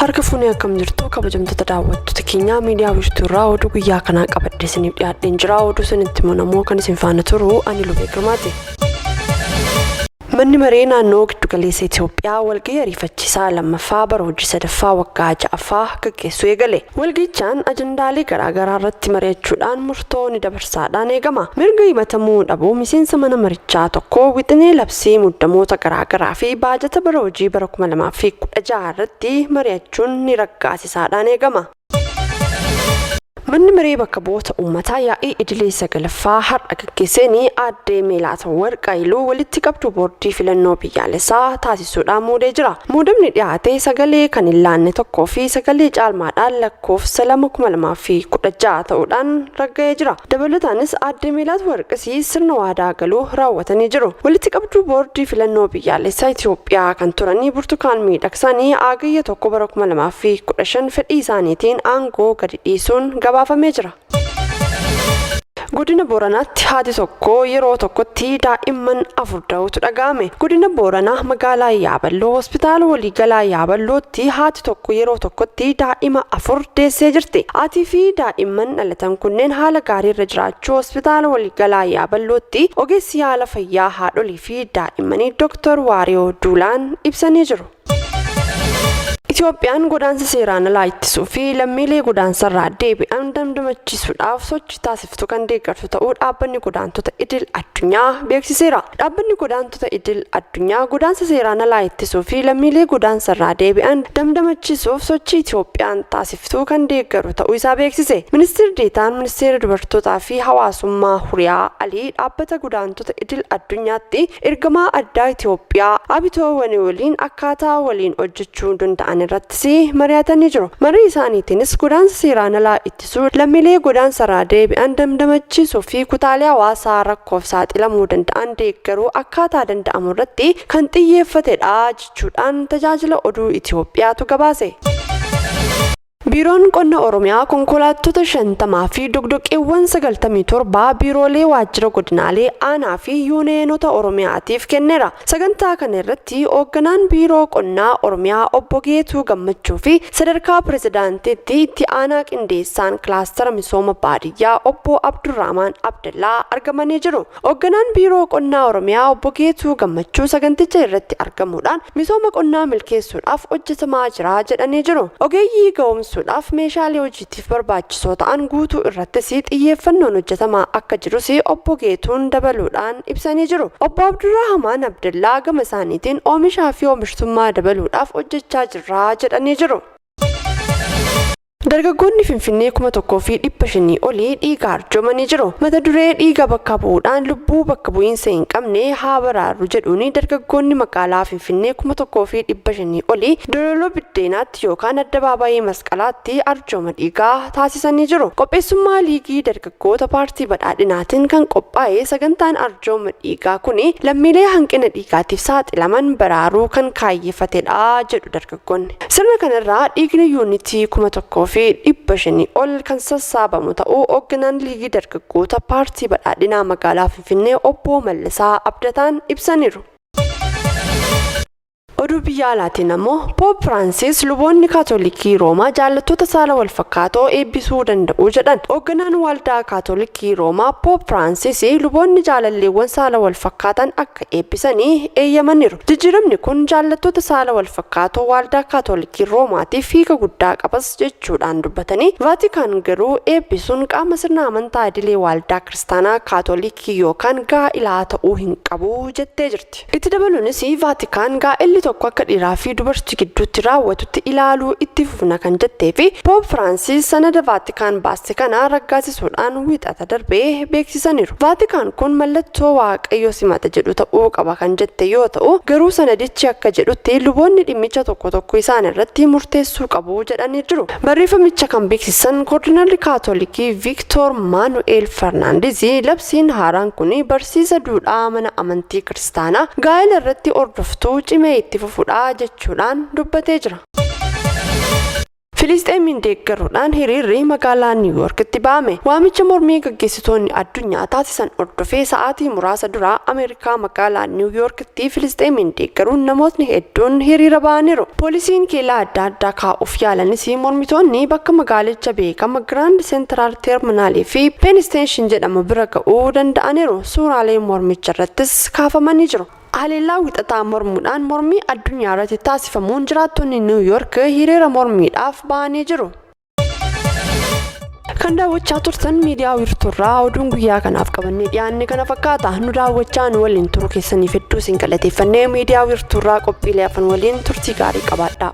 Harka fuunee akkam jirtu kabajamtoota daawwattoota keenyaa miidiyaa wiirtuu irraa oduu guyyaa kanaa qabadhe isiniif dhiyaadheen jira. Oduu isinitti himuun ammoo kan isin faana turu ani Lubee Girmaati. Manni maree naannoo giddugaleessa Itoophiyaa walgahii ariifachiisaa lammaffaa bara hojii sadaffaa waggaa ja'affaa gaggeessuu eegale. Walgahichaan ajandaalee garaagaraa irratti mari'achuudhaan murtoo ni dabarsaadhaan eegama. Mirga himatamuu dhabuu miseensa mana marichaa tokko wixinee labsii muddamoota garaagaraa fi baajata bara hojii bara 2016 irratti mari'achuun ni raggaasisaadhaan eegama. Manni maree bakka bu'oota uummataa yaa'ii idilee sagalaffaa har'a gaggeesseen aadde Meelaatawarq Hayiluu walitti qabduu boordii filannoo biyyaalessaa taasisuudhaan muudee jira. Muudamni dhiyaate sagalee kan hin laanne tokkoo fi sagalee caalmaadhaan lakkoofsa 2/2016 ta'uudhaan ragga'ee jira. Dabalataanis aadde Meelaatwarqis sirna waadaa galuu raawwatanii jiru. Walitti qabduu boordii filannoo biyyaalessaa Itoophiyaa kan turanii Burtukaan Miidhagsaan Hagayya 1 bara 2015 fedhii isaaniitiin aangoo gadi dhiisuun gabaafamee jira. Godina Booranaatti haati tokko yeroo tokkotti daa'imman afur da'uutu dhaga'ame. Godina Booranaa magaalaa Yaaballoo hospitaala waliigalaa Yaaballootti haati tokko yeroo tokkotti daa'ima afur deessee jirti. Haatii fi daa'imman dhalatan kunneen haala gaariirra jiraachuu hospitaala waliigalaa Yaaballootti ogeessi yaala fayyaa haadholii fi daa'immanii Dr. Waariyoo Duulaan ibsanii jiru. Itoophiyaan godaansa seeraan alaa ittisuu fi lammiilee godaansarraa deebi'an damdamachiisuudhaaf sochii taasiftu kan deeggartu ta'uu dhaabbanni godaantota idil addunyaa beeksiseera. Dhaabbanni godaantota idil addunyaa godaansa seeraan alaa ittisuu fi lammiilee godaansarraa deebi'an damdamachiisuuf sochii Itoophiyaan taasiftu kan deeggaru ta'uu isaa beeksise. Ministeerri Deetaan Ministeera Dubartootaa fi Hawaasummaa Huriyaa Alii dhaabbata godaantota idil addunyaatti ergamaa addaa Itoophiyaa Abitoo Wani waliin akkaataa waliin hojjechuu danda'an irrattis mari'atanii jiru. Marii isaaniitiinis godaansa seeraan alaa ittisuu, lammiilee godaansarraa deebi'an damdamachiisuu fi kutaalee hawaasaa rakkoof saaxilamuu danda'an deeggaruu akkaataa danda'amu irratti kan xiyyeeffatedha jechuudhaan tajaajila oduu Itoophiyaatu gabaase. Biiroon Qonna Oromiyaa konkolaattota 50 fi doqdoqqeewwan 97 biiroolee waajjira godinaalee aanaa fi yuuneenota Oromiyaatiif kenneera. Sagantaa kana irratti hoogganaan Biiroo Qonnaa Oromiyaa Obbo Geetuu Gammachuu fi sadarkaa pirezidaantiitti itti aanaa qindeessaan kilaastara misooma baadiyyaa Obbo Abdurrahmaan Abdallaa argamanii jiru. Hoogganaan Biiroo Qonnaa Oromiyaa Obbo Geetuu Gammachuu saganticha irratti argamuudhaan misooma qonnaa milkeessuudhaaf hojjetamaa jira jedhanii jiru. Ogeeyyii ga'oomsuudhaaf meeshaalee hojiitiif barbaachisoo ta'an guutuu irrattis xiyyeeffannoon hojjetamaa akka jirus Obbo Geetuun dabaluudhaan ibsanii jiru. Obbo Abdurrahmaan Abdallaa gama isaaniitiin oomishaa fi oomishtummaa dabaluudhaaf hojjechaa jirra jedhanii jiru. Dargaggoonni Finfinnee 1500 olii dhiiga arjoomanii jiru. Mata duree dhiiga bakka bu'uudhaan lubbuu bakka bu'iinsa hin qabne haa baraarru jedhuun dargaggoonni magaalaa Finfinnee 1500 olii Dololoo Biddeenaatti yookaan Addabaabaayii Masqalaatti arjooma dhiigaa taasisanii jiru. Qopheessummaa Liigii Dargaggoota Paartii Badhaadhinaatiin kan qophaa'e sagantaan arjooma dhiigaa kun lammiilee hanqina dhiigaatiif saaxilaman baraaruu kan kaayyeeffatedha jedhu dargaggoonni. Sirna kanarraa dhiigni yuunitii 1500 ol kan sassaabamu ta'uu hoogganaan Liigii Dargaggoota Paartii Badhaadhinaa magaalaa Finfinnee Obbo Mallasaa Abdataan ibsaniiru. Oduu biyya alaatiin ammoo Poop Firaansis luboonni Kaatolikii Roomaa jaallattoota saala walfakkaatoo eebbisuu danda'u jedhan. Hoogganaan Waldaa Kaatolikii Roomaa Poop Firaansis luboonni jaalalleewwan saala walfakkaatan akka eebbisanii eeyyamaniiru. Jijjiiramni kun jaallattoota saala walfakkaatoo Waldaa Kaatolikii Roomaatiif hiika guddaa qabas jechuudhaan dubbatanii, Vaatikaan garuu eebbisuun qaama sirna amantaa idilee Waldaa Kiristaanaa Kaatolikii yookaan gaa'ilaa ta'uu hin qabu jettee jirti. Itti dabaluunis Vaatikaan gaa'elli tokko akka dhiiraa fi dubartii gidduutti raawwatutti ilaaluu itti fufna kan jettee fi Poop Firaansis sanada Vaatikaan baaste kana raggaasisuudhaan wiixata darbee beeksisaniiru. Vaatikaan kun mallattoo Waaqayyo simata jedhu ta'uu qaba kan jette yoo ta'u, garuu sanadichi akka jedhutti luboonni dhimmicha tokko tokko isaan irratti murteessuu qabu jedhanii jiru. Barreeffamicha kan beeksisan Koordinarri Kaatolikii Viiktoor Maanu'eel Fernaandiz labsiin haaraan kun barsiisa duudhaa mana amantii kiristaanaa gaa'ela irratti hordoftuu cimee itti fufudha jechuudhaan dubbatee jira. Filisxeemiin deeggaruudhaan hiriirri magaalaa Niiwuyoorkitti ba'ame. Waamicha mormii gaggeessitoonni addunyaa taasisan hordofee sa'aatii muraasa dura Ameerikaa magaalaa Niiwuyoorkitti Filisxeemiin deeggaruun namootni hedduun hiriira ba'aniiru. Poolisiin keellaa adda addaa kaa'uuf yaalanis mormitoonni bakka magaalicha beekama Grand Central Terminalii fi Penn Station jedhamu bira ga'uu danda'aniiru. Suuraaleen mormicha irrattis kaafamanii jiru. Haleellaa Wixataa mormuudhaan mormii addunyaa irratti taasifamuun jiraattonni Niiw Yoork hiriira mormiidhaaf ba'anii jiru. Kan daawwachaa turtan miidiyaa wiirtuurraa oduun guyyaa kanaaf qabannee dhiyaanne kana fakkaata. Nu daawwachaa nu waliin turuu keessaniif hedduu isin galateeffannee, miidiyaa wiirtuurraa qophiilee hafan waliin turtii gaarii qabaadha.